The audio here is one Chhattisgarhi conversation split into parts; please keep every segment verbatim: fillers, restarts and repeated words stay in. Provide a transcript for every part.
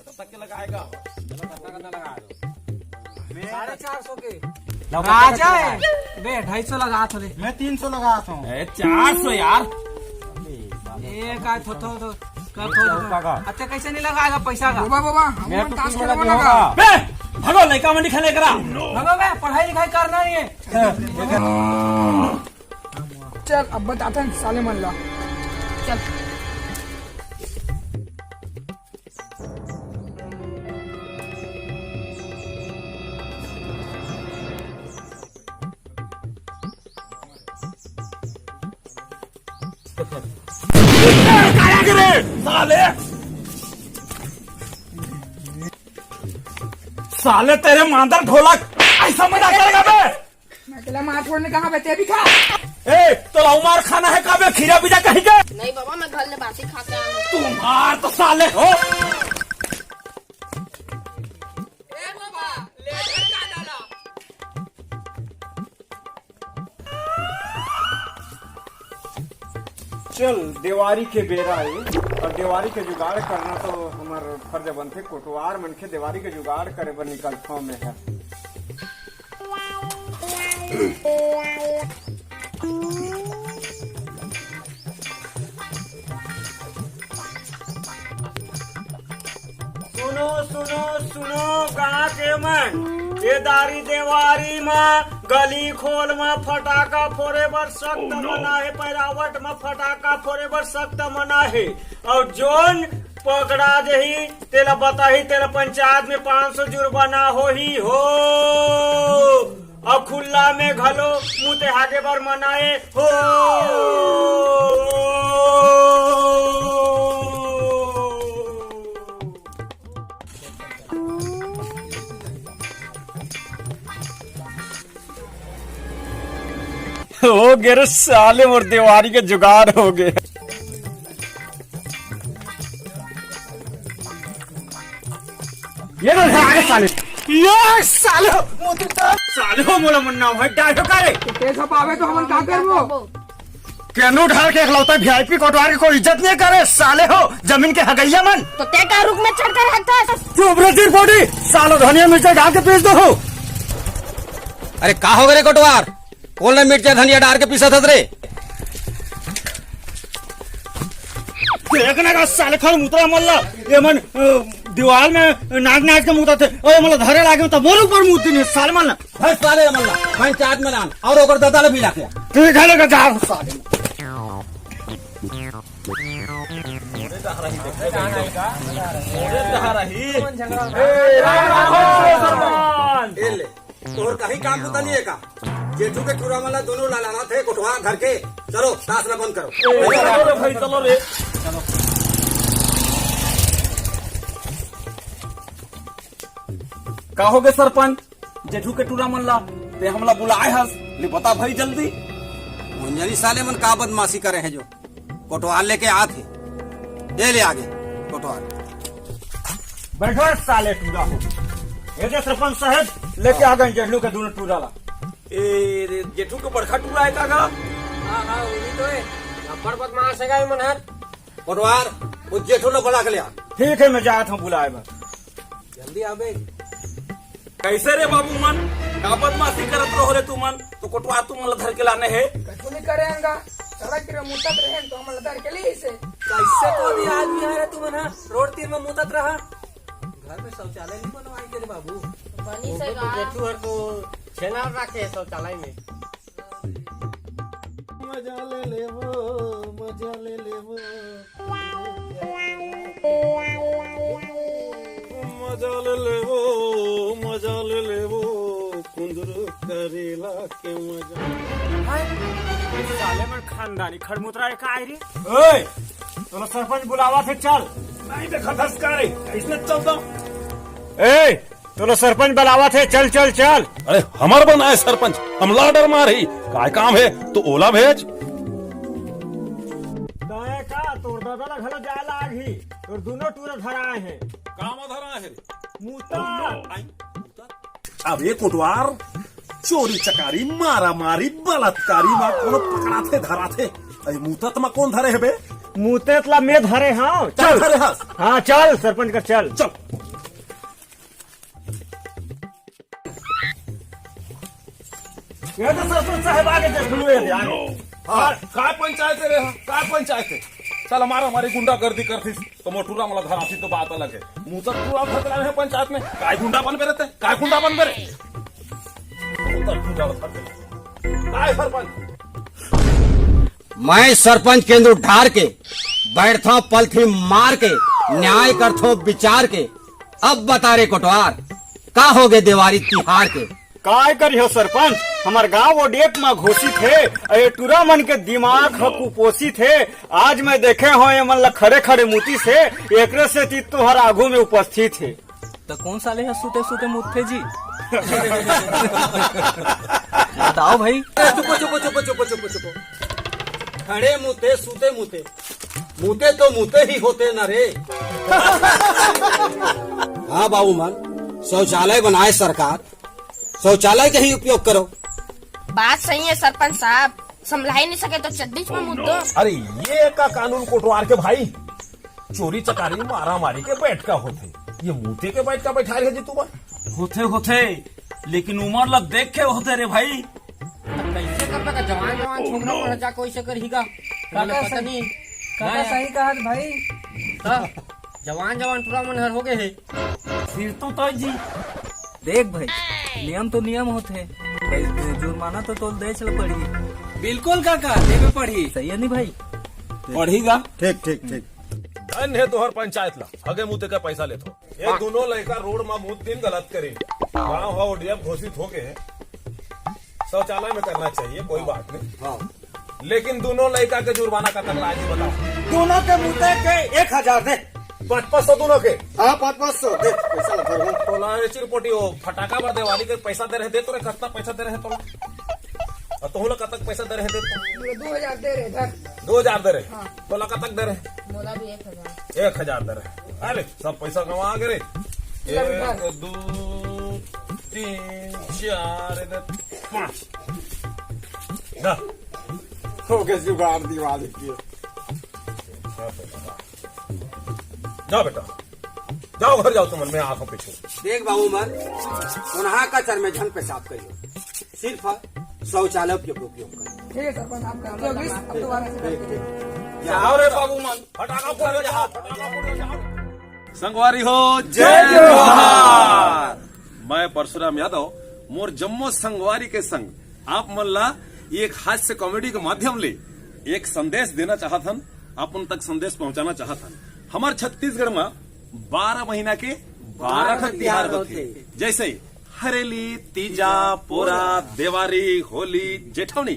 तक के लगाएगा। साढ़े चार सौ के। लौका राजा है। बे, ढाई सौ लगा थोड़े। मैं तीन सौ लगा था। ए, चार सौ यार। ए, का थो, थो, थो, का थो, थो। का, का? अच्छा, कैसे नहीं लगाएगा पैसा का? बाबा, बाबा, हम मैं तो task तुम करवा लगा। लगा। बे, भागो, लइका मन नहीं खेले करा। भागो बे, पढ़ाई लिखाई करना नहीं है। चल, अब बताते हैं साले मन ला। चल। साले, साले तेरे मांदर ढोलक, ऐसा मजाक करेगा बे? मैं तेला मार फोड़ने कहाँ बे, तें भी खा। ए, तोला मार खाना है का बे, खीरा बीजा कहीं के? नहीं बाबा, मैं घर ले बासी खा के आया हूँ। तुम्हार तो साले हो। ए बाबा, ले जा दादा ला। चल, देवारी के बेरा ए, अउ देवारी के जुगाड़ करना तो हमर फर्ज बनथे। कोटवार मनखे देवारी के जुगाड़ करे बर निकलथों मैं ह। सुनो, सुनो, सुनो, गाँव के मन, ए दारी देवारी म, गली खोल म फटाका फोरे बर सख्त मना हे, पैरावट म फटाका फोरे बर सख्त मना हे। अउ जोन पकड़ा जही, तेला बताही, तेला पंचायत में पाँच सौ जुर्माना होही हो। अउ खुल्ला में घलो मुते हागे बर मना हे हो। हो गे रे साले, मोर देवारी के जुगाड़ हो गे। ये तो आगे साले। ये साले हो, मोती तो साले हो, मोला मन्ना भाई, डांटो का रे? तें झपाबे तो हमन का करबो? केनू ढाल के एकलौता वीआईपी कोटवार के कोई इज्जत नहीं करे, साले हो, जमीन के हगैया मन। तो तें का रुख में चढ़ कर हगथस? चुप रे, चिरपोटी, सालो धनिया मिर्चा डाल के पीस दो हो। अरे का हो गे रे कोटवार? कोन ल मिर्चा धनिया डार के पीसत हस रे? देखना का साले खड़मुतरा मन ला, ये मन, अ, दीवाल में नाच नाच के मूतत हे। ओए, मन ला धरे लागे त मोर ऊपर मूत दिन साले मन ला। हट साले मन ला, पंचायत में लान अउ ओकर दादा ला भी लाके आ। ठीक है, लेके जा साले। ए, राम राम हो, सरपंच। ए ले। तोर कहीं काम बुता नहीं है का? जेठू के टूरा मन ला दोनों ला लाना थे कोटवार धर के। चलो, ताश ला बंद करो। ए, चलो रे भाई, चलो रे। का हो गे सरपंच? जेठू के टूरा मन ला तें हमला बुलाए हस, ले बता भाई जल्दी। मुंजनी साले मन का बदमाशी करे हे जो कोटवार लेके आत हे। ये ले आगे कोटवार। बैठो साले टूरा हो। ये जे सरपंच साहब लेके आ गे जेठू के दोनों टूरा ला। ए रे, जेठू के बड़का टूरा हे का गा? हाँ, हाँ, वही तो हे। अब्बड़ बदमाश हे गा ये मन हर। कोटवार, वो जेठू ला बुला के ले आ। ठीक हे, मैं जात हूँ बुलाए बर। जल्दी आबे। कैसे रे बाबू मन, का बदमाशी करत रहो रे तुमन? तो कोटवार तुमन ला धर के लाने हे। कछु नहीं करे हन गा, सड़क के मूतत रहे तो हमन ला धर के लीस हे। कैसे तो भी आदमी हे रे तुमन हा, रोड तीर में मूतत रहा। घर में शौचालय नहीं बनवाए के रे बाबू। बनी से गा। जेठू हर तो छेना राखे हे शौचालय में। मजा ले लेबो, मजा ले लेबो। मजा ले लेबो, मजा ले लेबो, कुंदरू करेला के मजा। हाय, साले मन खानदानी खड़मुतरा हे का रे? ओए, तोला सरपंच बुलावत हे, चल। नहीं देखत हस का रे, अइसने चल दो। ए, तोला सरपंच बलावत हे, चल, चल, चल। अरे, हमर बनाए सरपंच, हमला डर मारही, काय काम हे, तो ओला भेज। तय का, तोर दादा ला घलो जाए लागही, तोर दूनों टूरा धराए हे। का म धराए हे रे? मूता। आई, मूता। अब ये कोटवार, चोरी चकारी, मारा मारी, बलात्कारी म कोनो पकड़ाथे, धराथे। अरे, मूतत म कोन धरे हे बे? मुतेत ला मैं धरे हंव। चल। धरे हस। हाँ, चल, सरपंच कर चल। चल। ये तो सरपंच साहब आगे देख लो ये ध्यान। हाँ, काय पंचायत हे रे, हाँ? काय पंचायत हे? साला मारा मारी गुंडागर्दी करतिस, तो मोर टूरा मन ला धरातिस तो बात अलग हे। मुतेत टूरा भतला हे पंचायत में, काय गुंडा बनबे रे ते? काय गुंडा बनबे रे? मुतेत टूरा भतला। काय सरपंच? मैं सरपंच केंदू ढार के, बैठथंव पलथी मार के, न्याय करथंव बिचार के। अब बता रे कोटवार, का होगे देवारी तिहार के? काय करिहो सरपंच, हमर गांव ओडीएफ म घोषित हे, अउ ये टूरा मन के दिमाग ह कुपोषित हे। आज मैं देखे हंव, ये मन ल खड़े खड़े मुतिस हे, एकरे सेती तोहर आगू में उपस्थित हे। त कोन साले ह सुते सुते मुतथे जी? बताओ भाई। ए, चुपो, चुपो, चुपो। खड़े मुते, सुते मुते। मुते तो मुते ही होते ना रे। हाँ बाबू मन, शौचालय बनाए सरकार, शौचालय के ही उपयोग करो। बात सही हे सरपंच साहब, संभलाई नहीं सके तो चड्डी में मुत दो। अरे ये का कानून कोटवार के भाई, चोरी चकारी मारा मारी के बैठका होथे, ये मुते के बैठका बैठा रहे जी तुमन। होथे होथे, लेकिन उमर ला देख के होथे रे भाई। कइसे करबे का जवान जवान छोकरा मन ह जाके वइसे करही का? काका पता सही, नहीं। काका हाँ। सही कहत भाई। त जवान जवान टूरा मन हर होगे हे। फिर तो तोय जी। देख भाई, नियम तो नियम होथे, भाई जुर्माना तो तोल देच ल पड़ही। बिल्कुल काका, देबे पड़ही। सही हे नहीं भाई? पड़ही गा। ठीक, ठीक, ठीक। धन हे तोहर पंचायत ला, हगे मुते का पैसा लेथो। ये दोनों लइका रोड मा मुत दिन गलत करे। गांव ह ओडीएफ घोषित होगे हे, शौचालय में करना चाहिए, कोई बात नहीं। हाँ। लेकिन दोनों लइका के जुर्माना कतक लागी बताओ। दोनों के मुते के एक हजार दे। पाँच पाँच सौ दोनों के। हाँ, पाँच पाँच सौ दे, पैसा लगा दो। तोला ये चिरपोटी वो फटाका बर देवारी के पैसा दे रहे, दे तोरे कतना पैसा दे रहे तोला? अउ तोला कतक पैसा दे रहे दे? मोला दो हजार दे रहे इधर। दो हजार दे रहे? हाँ। तोला कतक दे रहे? मोला भी एक हजार। एक हजार दे रहे। अरे, सब पैसा गंवा गे रे। चल, उठा। एक, दो, तीन, चार, इधर पाँच। जा। होगे जुगाड़ दिवाली के। जा बेटा, जाओ घर जाओ तुमन, मैं आथंव पीछू। देख बाबू मन, उन्हा का चर में झन पेशाब करियो, सिर्फ शौचालय के उपयोग करियो। ठीक है सरपंच, आप कर लो, अब दोबारा से ठीक, ठीक। जाओ रे बाबू मन, फटाका फोड़ो, जाओ, फटाका फोड़ो, जाओ। संगवारी हो, जय जोहार। मैं परशुराम यादव, मोर जम्मो संगवारी के संग आप मन ला एक हास्य कॉमेडी के माध्यम ले एक संदेश देना चाहत हन, आप मन तक संदेश पहुंचाना चाहत हन। हमर छत्तीसगढ़ में बारह महीना के बारह ठन तिहार होथे, जैसे हरेली, तीजा, पोरा, देवारी, होली, जेठवनी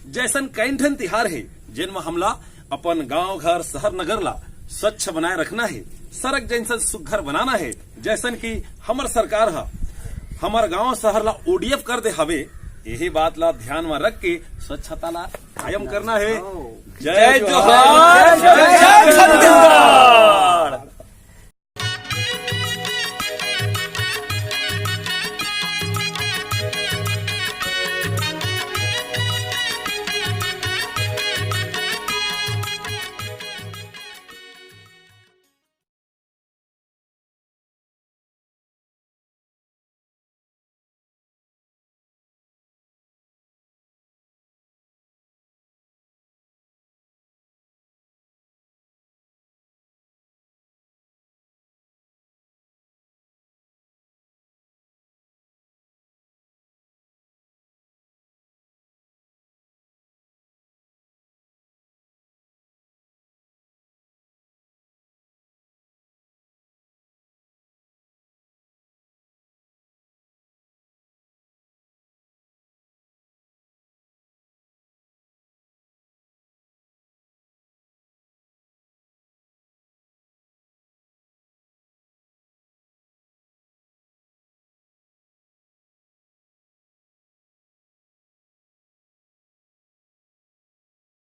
जैसन कई ठन तिहार हे, जेन म हमला अपन गांव, घर, शहर, नगर ला स्वच्छ बनाए रखना हे, सड़क जैसन सुघर बनाना हे, जैसन कि हमर सरकार ह हमर गांव, शहर ला ओडीएफ कर दे हवे। यही बात ला ध्यान म रख के स्वच्छता ला कायम करना हे। जय जोहार, जय छत्तीसगढ़।